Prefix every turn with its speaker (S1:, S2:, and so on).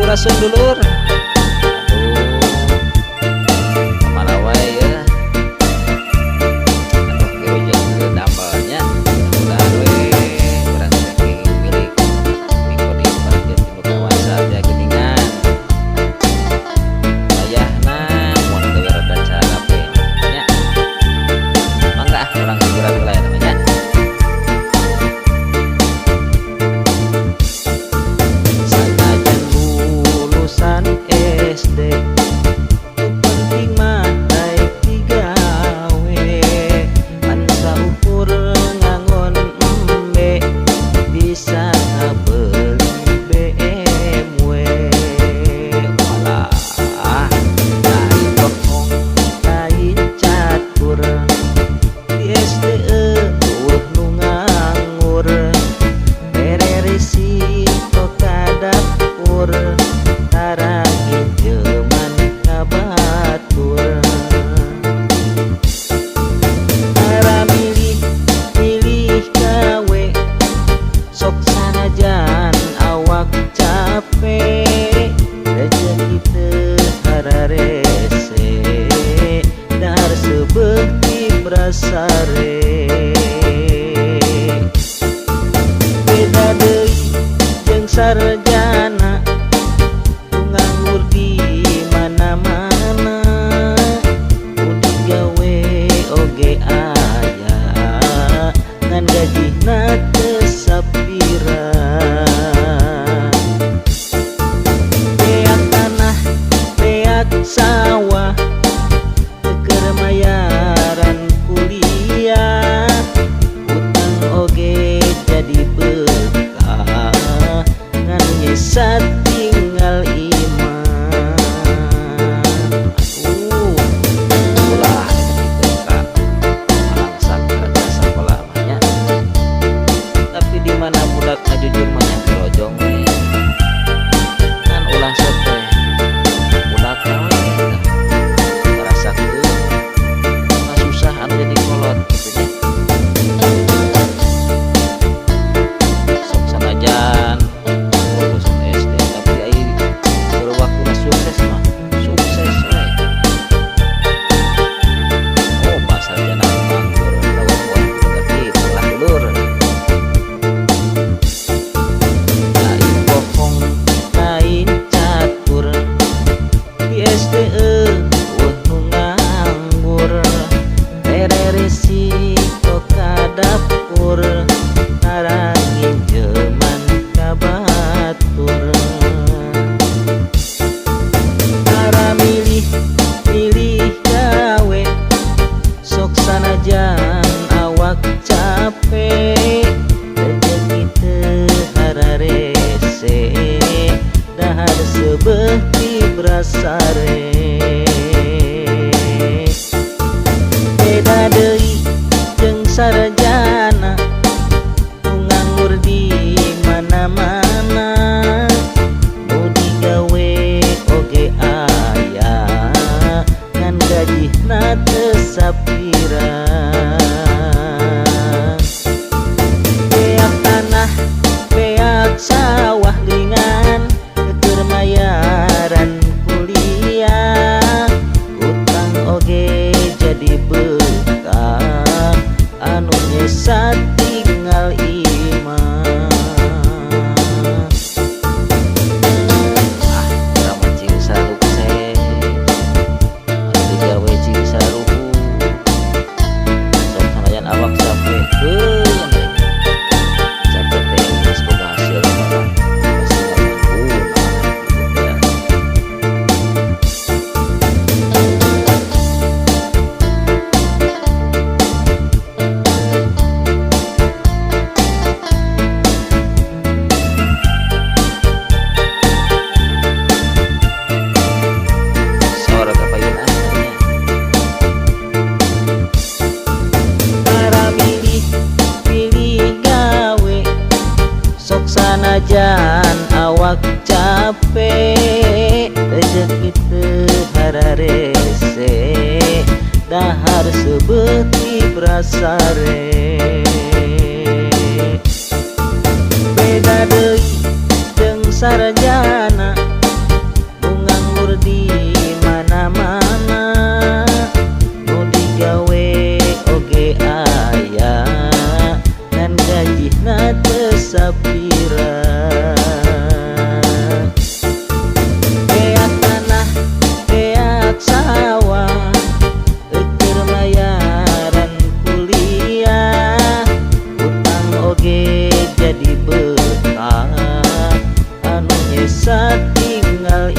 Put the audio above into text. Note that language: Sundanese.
S1: Sampurasun, dulur. Aduh, kemana wae ya? Aduh, kieu damelnya. Mudah-mudahan we urang teh milik milik bagian tinu kawasa teh geuningan. Wayahna mun gawe rada carape nya. Mangga ah, urang hiburan heula ya namanya. Sanajan lulusan SD, nu penting mah daek digawe. Pan saukur ngangon embe bisa ngabeli BMW. Walah, lain bohong, lain catur. Di SD euweuh nu nganggur. Bere risiko ka dapur, tara nginjeman ka batur. Tara milih milih gawe, sok sanajan awak capek. Rezeki teu hararese, dahar seubeuh tibrasare. Beda deui jeung sarjana, nu nganggur di mana-mana. Nu digawe oge aya, ngan gajina teu sapira. Beak tanah, beak sawah, teu keur mayaran kuliah. Utang oge jadi bekah, ngan nyesat tinggal imah. Aduh, ulah kitu ka malangsak ka sakola mah nya. Tapi di mana budak ngajujur mah nya dirojong we. Ngan ulah sok teh budak we tah ngarasakeun kasusah anu jadi kolot kitu nya. Sok sanajan lulusan SD, tapi ai keur waktuna sukses mah sukses we. Oh, sarjana nu nganggur wah kitu lah, dulur. Lain bohong, lain catur. Di SD euweuh nu nganggur. Bere risiko ka dapur, tara nginjeman ka batur. Tara milih milih gawe, sok sanajan awak capek. Rezeki teu hararese, dahar seubeuh tibrasare. Beda deui jeung sarjana, nu nganggur di mana-mana. Nu digawe oge aya, ngan gajina teu sapira. Beak tanah, beak sawah, keur mayaran kuliah. Utang oge jadi bekah, anu nyesat tinggal imah. Beak tanah, beak sawah geuningan, keur mayaran kuliah. Utang oge jadi bekah, anu nyesat tinggal imah. Ah, urang mah cing sukses, anu digawe cing saruhu. Sok sanajan awak capekeun we. Capek teh geus boga hasil mah pasti ngaguna gitu teh. Sora kapayun ah nya. Tara milih milih gawe, sok sanajan awak capek. Rezeki teu hararese, dahar seubeuh tibrasare. Beda deui jeung sarjana. Bisa tinggal.